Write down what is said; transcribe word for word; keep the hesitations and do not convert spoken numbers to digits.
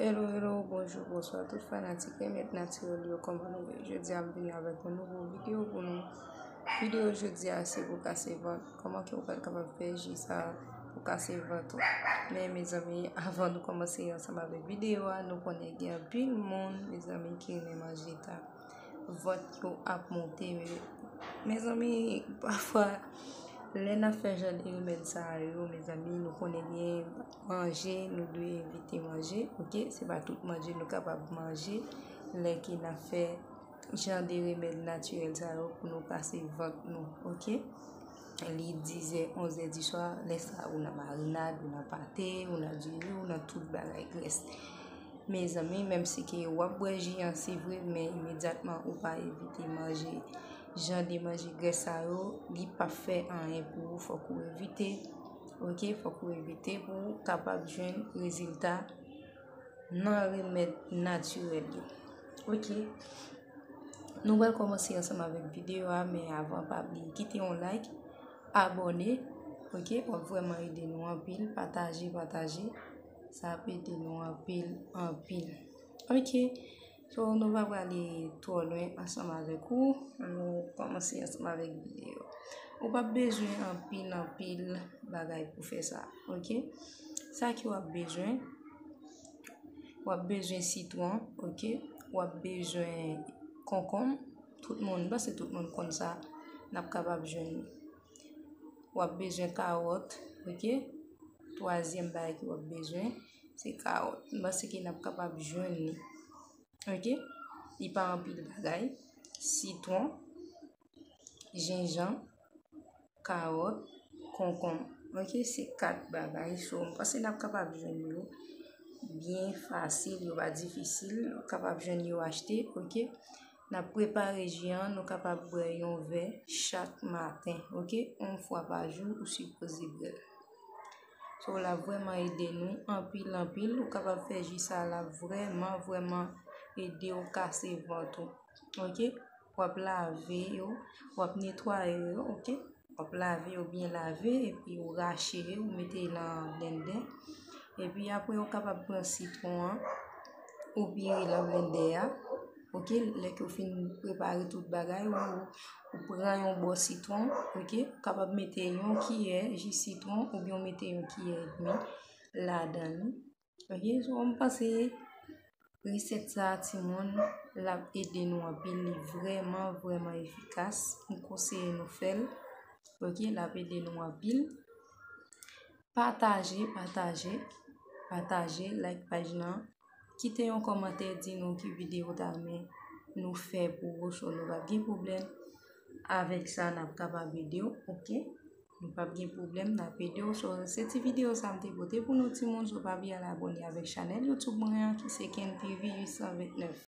Hello, hello, bonjou, bonswa tout fanatik Remèd Natirèl yo, kòman nou ye? Jodi a m vini avèk yon nouvo videyo pou nou. Videyo jodi a se pou kase vant. Kòman ke w pral kapab fè ji sa pou kase vant ou? Men mezanmi, avan nou kòmanse ansanm avèk videyo a, nou konnen gen anpil moun, mezanmi, ki renmen manje ta vant yo ap monte. Mezanmi, pafwa, lè n ap fè jan de remèd sa yo, mezanmi, nou konnen gen manje, nou dwe evite manje, oke? Se pa tout manje nou kapab manje lè ke n ap fè jan de remèd natirèl sa yo pou nou kase vant nou, oke? Li dizè, onzè di swa, lè sa ou nan marinad, ou nan pate, ou nan diri, ou nan tout bagay grès. Mezanmi, menm si ke w ap bwè ji an, se vre, men imedyatman ou pa evite manje jan de manje grès sa yo, li p ap fè anyen pou ou, fòk ou evite, oke? Fòk ou evite pou ou kapab jwenn rezilta nan remèd natirèl yo. Oke. Nou pral kòmanse ansanm avèk videyo a, men avan, pa bliye kite yon like, abòne, oke? W ap vrèman ede nou anpil, pataje, pataje. Sa ap ede nou anpil, anpil. Oke. So, nou pa prale twò lwen ansanm avèk ou. Nou kòmanse ansanm avèk videyo. Ou p ap bezwen anpil, anpil bagay pou fè sa, oke? Sa ke w ap bezwen, w ap bezwen sitwon, oke? W ap bezwen konkonm. Tout moun, m panse tout moun konn sa, n ap kapab jwenn li. W ap bezwen kawòt, oke? Twazyèm bagay ke w ap bezwen, se kawòt. M panse ke n ap kapab jwenn li. Oke? Li pa anpil bagay. Sitwon, jenjanm, kawòt, konkonm. Oke? Se kat bagay. So, m panse n ap kapab jwenn yo byen fasil, yo pa difisil. Nou kapab jwenn yo achte, oke? N ap prepare ji an, nou kapab bwè yon vè chak maten, oke? Yon fwa pa jou, ou sipoze bwè l. So, l ap vrèman ede nou anpil, anpil. Ou kapab fè ji sa, l ap vrèman, vrèman ede w kase vant ou. Oke? W ap lave yo, w ap netwaye yo, oke? W ap lave yo, byen lave, epi ou rache yo, ou mete yo nan blendè. Epi apre, ou kapab pran sitwon an, ou vire nan blendè a. Oke, lè ke w fin prepare tout bagay, ou, ou pran yon bò sitwon, oke, ou kapab mete yon kiyè ji sitwon oubyen w mete yon kiyè edmi ladan li. Oke, so m panse resèt sa a, timoun, l ap ede nou anpil, li vrèman, vrèman efikas. M konseye nou fè l. Oke, l ap ede nou anpil. Pataje, pataje, pataje, like paj lan. Kite yon kòmantè, di nou ki videyo w ta renmen nou fè pou ou, so nou p ap gen pwoblèm avèk sa, n ap kapab ede w, oke? Nou p ap gen pwoblèm, n ap ede w. So, se ti videyo sa m te pote pou nou timoun, so pa bliye al abòne avèk chanèl YouTube mwen an ki se Ken T V uit san vennèf.